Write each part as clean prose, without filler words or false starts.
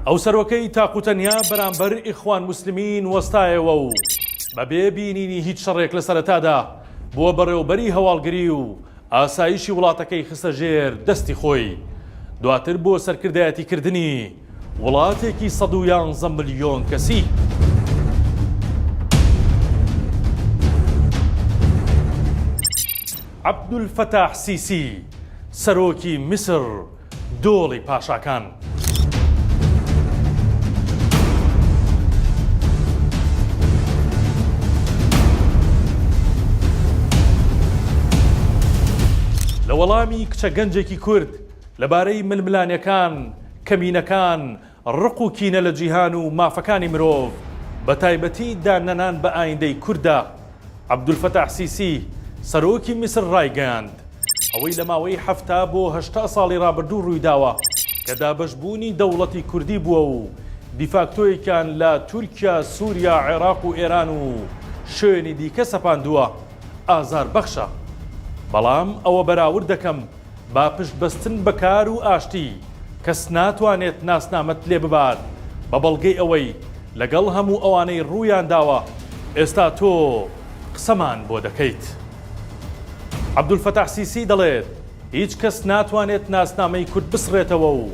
ئەو سەرۆکەی تاق و تەنیا بەرامبەر ئیخوان موسلمین وەستایەوە و بەبێ بینینی هیچ شەڕێک لە سەرەتادا بووە بەڕێوبەری هەواڵگری و ئاسایشی وڵاتەکەی خستە ژێر دەستی خۆی، دواتر بۆ سەرکردایەتیکردنی وڵاتێکی 111 ملیۆن کەسی. عەبدولفەتاح سیسی، سەرۆکی میسر دۆڵی پاشاکان. لە وەڵامی کچە گەنجێکی کورد لەبارەی ململانێکان، کەمینەکان، ڕق و کینە لە جیهان و مافەکانی مرۆڤ، بەتایبەتی داننەنان بە ئایندەی کورددا، عەبدولفەتاح سیسی، سەرۆکی میسر ڕایگەیاند، ئەوەی لە ماوەی 70 بۆ 80 ساڵی ڕابردوو ڕوویداوە کە دابەشبوونی دەوڵەتی کوردی بووە و دیفاکتۆیەکیان لە تورکیا، سوریا، عێراق و ئێران و شوێنی دیکە سەپاندووە، ئازاربەخشە. بەڵام ئەوە بەراورد دەکەم بە پشتبەستن بە کار و ئاشتی، کەس ناتوانێت ناسنامەت لێ ببات بە بەڵگەی ئەوەی لەگەڵ هەموو ئەوانەی ڕوویانداوە، ئێستا تۆ قسەمان بۆ دەکەیت. عەبدولفەتاح سیسی دەڵێت، هیچ کەس ناتوانێت ناسنامەی کورد بسڕێتەوە و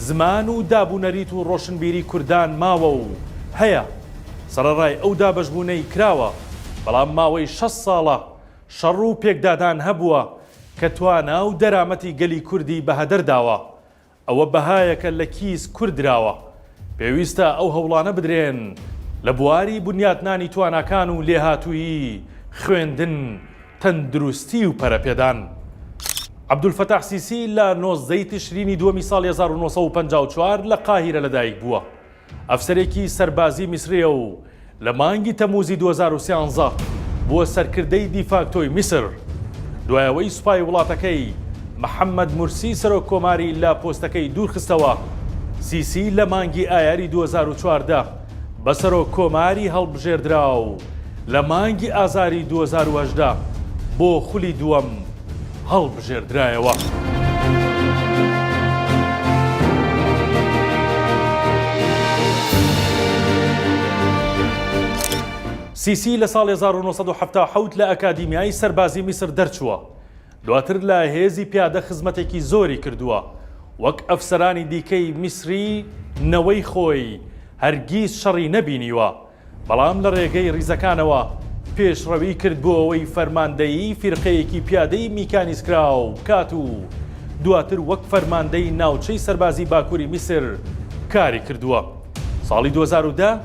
زمان و دابونەریت و ڕۆشنبیری کوردان ماوە و هەیە، سەڕەڕای ئەو دابەشبوونەی کراوە، بەڵام ماوەی 60 ساڵە شەڕ و پێکدادان هەبووە کە توانا و دەرامەتی گەلی کوردی بەهەدەر داوە، ئەوە بەهایەکە لە کیس کورد دراوە، پێویستە ئەو هەوڵانە بدرێن لە بواری بنیاتنانی تواناکان و لێهاتوویی، خوێندن، تەندروستی و پەرەپێدان. عەبدولفەتاح سیسی لە 19 ی تشرینی دووەمی ساڵی 1954 لە قاهیرە لەدایک بووە. ئەفسەرێکی سەربازی میسرییە و لە مانگی تەمووزی 2013 بووە سەرکردەی دیفاکتۆی میسر، دوای ئەوەی سوپای وڵاتەکەی محەممەد مورسی سەرۆک کۆماری لە پۆستەکەی دوورخستەوە، سیسی لە مانگی ئایاری 2014 بە سەرۆک کۆماری هەڵبژێردرا و لە مانگی ئازاری 2018 بۆ خولی دووەم هەڵبژێردرایەوە. سیسی لە ساڵی 1977 لە ئەکادیمیای سەربازی میسر دەرچووە، دواتر لە هێزی پیادە خزمەتێکی زۆری کردووە، وەک ئەفسەرانی دیکەی میسری نەوەی خۆی هەرگیز شەڕی نەبینیوە، بەڵام لە ڕێگەی ڕیزەکانەوە پێشڕەوی کرد بۆ ئەوەی فەرماندەیی فیرقەیەکی پیادەی میکانیزکراو بکات و دواتر وەک فەرماندەی ناوچەی سەربازی باکووری میسر کاری کردووە. ساڵی 2010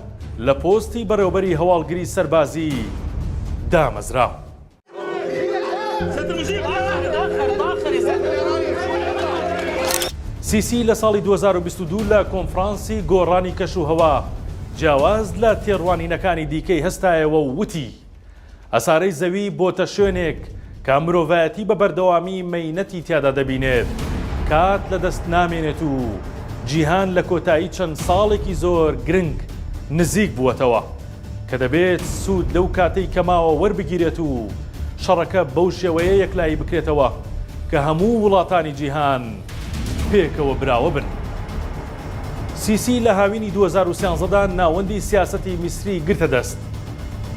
لە پۆستی بەڕێوبەری هەواڵگری سەربازی دامەزرا. سیسی لە ساڵی 2022 لە کۆنفرانسی گۆڕانی کەشوهەوا جیاواز لە تێڕوانینەکانی دیکەی هەستایەوە و وتی، هەسارەی زەوی بۆتە شوێنێک کە مرۆڤایەتی بە بەردەوامی مەینەتی تیادا دەبینێت، کات لەدەست نامێنێت و جیهان لە کۆتایی چەند ساڵێکی زۆر گرنگ نزیک بووەتەوە. کە دەبێت سوود لەو کاتەی کە ماوە وەربگیرێت و شەڕەکە بەو شێوەیە یەکلایی بکرێتەوە کە هەموو وڵاتانی جیهان پێکەوە براوە بن. سیسی لە هاوینی 2013 دا ناوەندی سیاسەتی میسری گرتە دەست،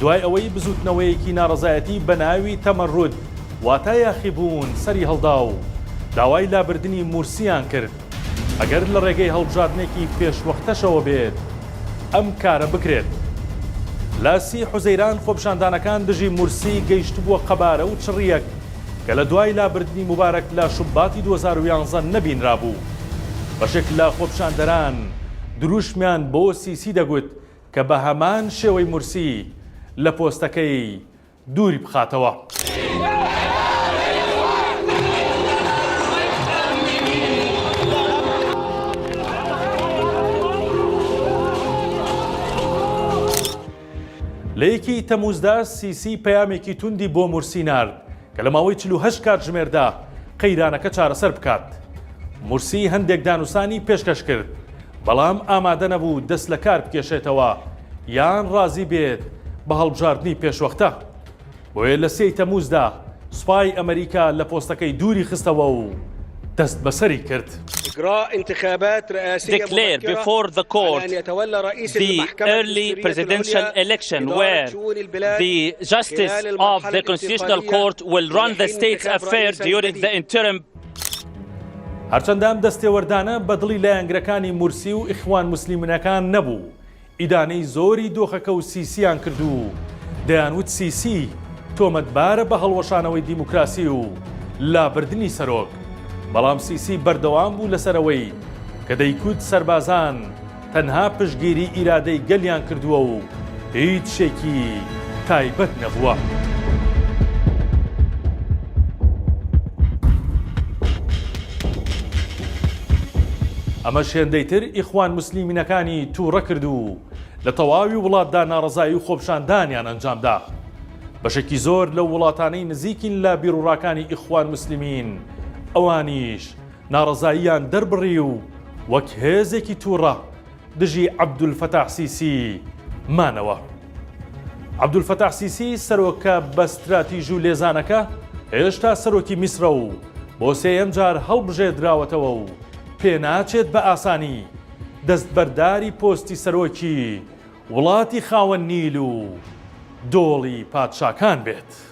دوای ئەوەی بزووتنەوەیەکی ناڕەزایەتی بە ناوی تەمەرود واتە یاخیبوون سەری هەڵدا و داوای لابردنی مورسییان کرد، ئەگەر لە ڕێگەی هەڵبژاردنێکی پێشوەختەشەوە بێت ئەم کارە بکرێت. لە سی حوزەیران خۆپیشاندانەکان دژی مورسی گەیشتبووە قەبارە و چڕییەک کە لە دوای لابردنی موبارەک لە شوباتی 2011 نەبینرابوو. بەشێک لە خۆپیشاندەران دروشمیان بۆ سیسی دەگوت کە بە هەمان شێوەی مورسی لە پۆستەکەی دووری بخاتەوە. لە یەکی تەمووزدا سیسی پەیامێکی توندی بۆ مورسی نارد کە لە ماوەی 48 کاتژمێردا قەیرانەکە چارەسەر بکات. مورسی هەندێک دانوسانی پێشکەش کرد، بەڵام ئامادە نەبوو دەست لە کار بکێشێتەوە یان ڕازی بێت بە هەڵبژاردنی پێشوەختە. بۆیە لە سێی تەمووزدا سوپای ئەمریکا لە پۆستەکەی دووری خستەوە و دەستبەسەری کرد. Declare before the court the early presidential election where the justice of the constitutional court will run the state's affairs during the interim هەرچەندە ئەم دەستێوەردانە بە دڵی لایەنگرەکانی مورسی و ئیخوان موسلیمنەکان نەبوو، ئیدانەی زۆری دۆخەکە و سیسیان کرد و دەیانوت سیسی تۆمەتبارە بە هەڵوەشانەوەی دیموکراسی و لابردنی سەرۆک، بەڵام سیسی بەردەوام بوو لەسەر ئەوەی کە دەیکوت سەربازان تەنها پشتگیری ئیرادەی گەلیان کردووە و هیچ شێکی تایبەت نەبووە. ئەمەش هێندەی تر ئیخوان موسلیمینەکانی تووڕە کرد و لە تەواوی وڵاتدا ناڕەزایی و خۆپیشاندانیان ئەنجامدا. بەشێکی زۆر لەو وڵاتانەی نزیکین لە بیروڕاکانی ئیخوان موسلیمین ئەوانیش ناڕەزاییان دەربڕی و وەک هێزێکی تووڕە دژی عەبدولفەتاح سیسی مانەوە. عەبدولفەتاح سیسی سەرۆکە بە ستراتیژ و لێزانەکە هێشتا سەرۆکی میسرە و بۆ سێیەم جار هەڵبژێردراوەتەوە و پێناچێت بە ئاسانی دەستبەرداری پۆستی سەرۆکی وڵاتی خاوەن نیل و دۆڵی پادشاکان بێت.